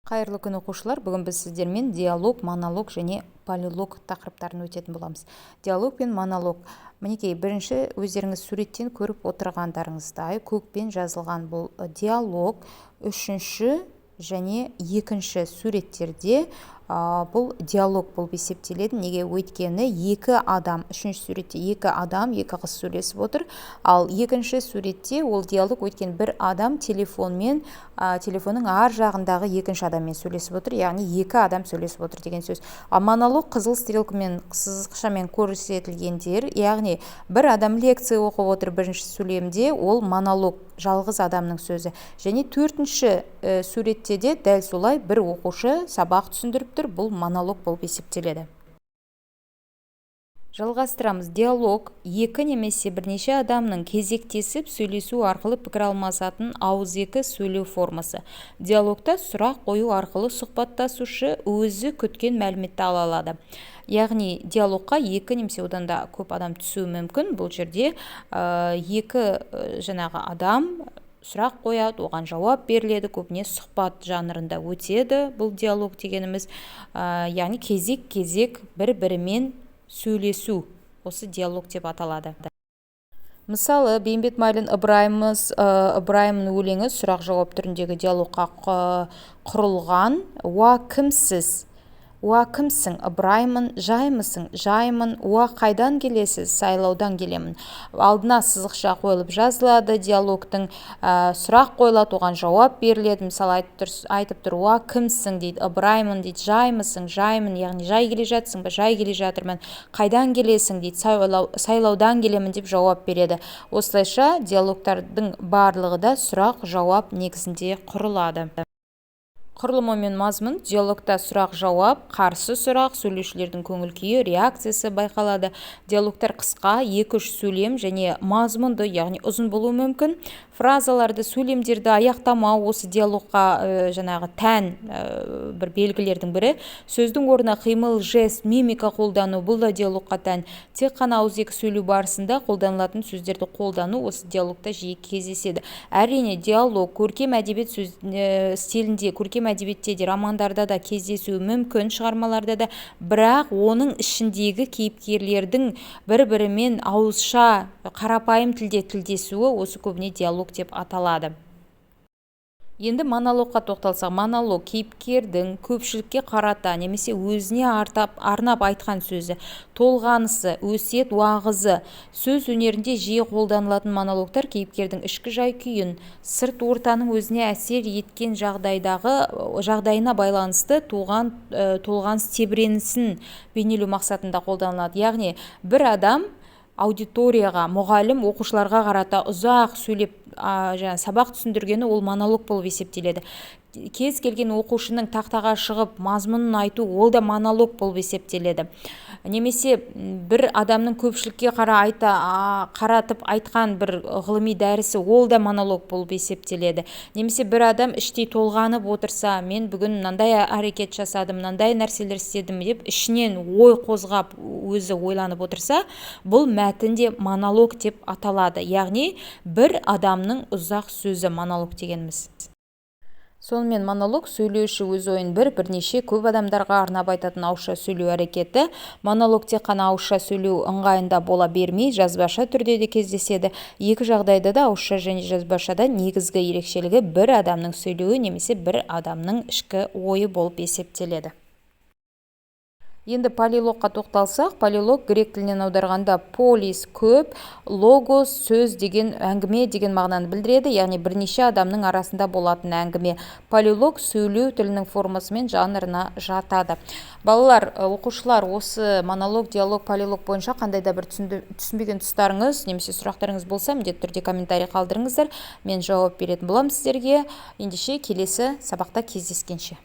Қайырлы күн, оқушылар! Бүгін біз сіздермен диалог, монолог және полилог тақырыптарын өтетін боламыз. Диалог пен монолог. Мінекей, бірінші өздеріңіз суреттен көріп отырғандарыңыздай, көкпен жазылған бұл диалог. Үшінші және екінші суреттерде бұл диалог болып есептеледі. Неге? Өйткені екі адам, үшінші суретте екі адам, екі қыз сөйлесіп отыр. Ал екінші суретте ол диалог, өйткені бір адам телефонмен, телефонның ар жағындағы екінші адаммен сөйлесіп отыр, яғни екі адам сөйлесіп отыр деген сөз. Ал монолог қызыл стрелкамен, сызықшамен көрсетілгендер, яғни бір адам лекция оқып отыр бірінші сөйлемде, ол монолог, жалғыз адамның сөзі. Және төртінші суретте де дәл солай, бір оқушы сабақ түсіндіріп тұр, бұл монолог болып есептеледі. Жалғастырамыз. Диалог – екі немесе бірнеше адамның кезектесіп сөйлесу арқылы пікір алмасатын ауызекі сөйлеу формасы. Диалогта сұрақ қою арқылы сұхбаттасушы өзі күткен мәліметті ала алады. Яғни диалогқа екі немесе одан да көп адам түсуі мүмкін. Бұл жерде екі жаңағы адам сұрақ қояды, оған жауап беріледі. Көбіне сұхбат жанрында өтеді бұл диалог дегеніміз, яғни кезек кезек бір бірімен сөйлесу, осы диалог деп аталады. Мысалы, Бейімбет Майлин «Ыбырайымның өлеңі» сұрақ жауап түріндегі диалогқа құрылған. «Уа, кімсіз? Уа, кімсің?» «Ыбыраймын». «Жаймысың?» «Жаймын». «Уа, қайдан келесіз?» «Сайлаудан келемін». Алдына сызықша қойылып жазылады диалогтың. Сұрақ қойылады, оған жауап беріледі. Мысалы, айтып тұр: «Уа, кімсің?» – дейді. «Ыбыраймын», – дейді. «Жаймысың?» «Жаймын», яғни жай келе жатсың ба? «Жай келе жатырмын». «Қайдан келесің?» – дейді. «Сайлаудан келемін», – деп жауап береді. Осылайша диалогтардың барлығы да сұрақ жауап негізінде құрылады. Құрылымы мен мазмұн. Диалогта сұрақ жауап, қарсы сұрақ, сөйлеушілердің көңіл күйі, реакциясы байқалады. Диалогтар қысқа, екі үш сөйлем, және мазмұнды, яғни ұзын болуы мүмкін. Фразаларды, сөйлемдерді аяқтамау осы диалогқа жаңағы тән бір белгілердің бірі. Сөздің орнына қимыл, жест, мимика қолдану, бұл да диалогқа тән. Тек қана ауызекі сөйлеу барысында қолданылатын сөздерді қолдану осы диалогта жиі кездеседі. Әрине, диалог көркем әдебиет сөз стилінде, көркем әдебиетте де, романдарда да кездесуі мүмкін, шығармаларда да. Бірақ оның ішіндегі кейіпкерлердің бір бірімен ауызша, қарапайым тілде тілдесуі, осы көбіне диалог деп аталады. Енді монологқа тоқталсақ. Монолог – кейіпкердің көпшілікке қарата немесе өзіне арнап айтқан сөзі, толғанысы, өсиет, уағызы. Сөз өнерінде жиі қолданылатын монологтар кейіпкердің ішкі жай-күйін, сырт ортаның өзіне әсер еткен жағдайдағы жағдайына байланысты туған толғаныс, тебіренісін бейнелеу мақсатында қолданылады. Яғни бір адам аудиторияға, мұғалім оқушыларға қарата ұзақ сөйлеп, жаңа сабақ түсіндіргені, ол монолог болып есептеледі. Кез келген оқушының тақтаға шығып, мазмұнын айту, ол да монолог болып есептеледі. Немесе бір адамның көпшілікке қаратып айтқан бір ғылыми дәрісі, ол да монолог болып есептеледі. Немесе бір адам іштей толғанып отырса, «Мен бүгін мынандай әрекет жасадым, мынандай нәрселер істедім» деп ішінен ой қозғап, өзі ойланып отырса, бұл мәтін де монолог деп аталады. Яғни бір адамның ұзақ сөзі монолог дегеніміз. Сонымен, монолог – сөйлеуші өз ойын бір, бірнеше, көп адамдарға арнап айтатын ауызша сөйлеу әрекеті. Монолог тек қана ауызша сөйлеу ыңғайында бола бермей, жазбаша түрде де кездеседі. Екі жағдайда да, ауызша және жазбашада, негізгі ерекшелігі бір адамның сөйлеуі немесе бір адамның ішкі ойы болып есептеледі. Енді полилогқа тоқталсақ. Полилог грек тілінен аударғанда полис – көп, логос – сөз деген, әңгіме деген мағынаны білдіреді, яғни бірнеше адамның арасында болатын әңгіме. Полилог сөйлеу тілінің формасы мен жанрына жатады. Балалар, оқушылар, осы монолог, диалог, полилог бойынша қандай да бір түсінбеген тұстарыңыз немесе сұрақтарыңыз болса, міндетті түрде комментарий қалдырыңыздар, мен жауап беретін боламын сіздерге. Ендеше, келесі сабақта кездескенше!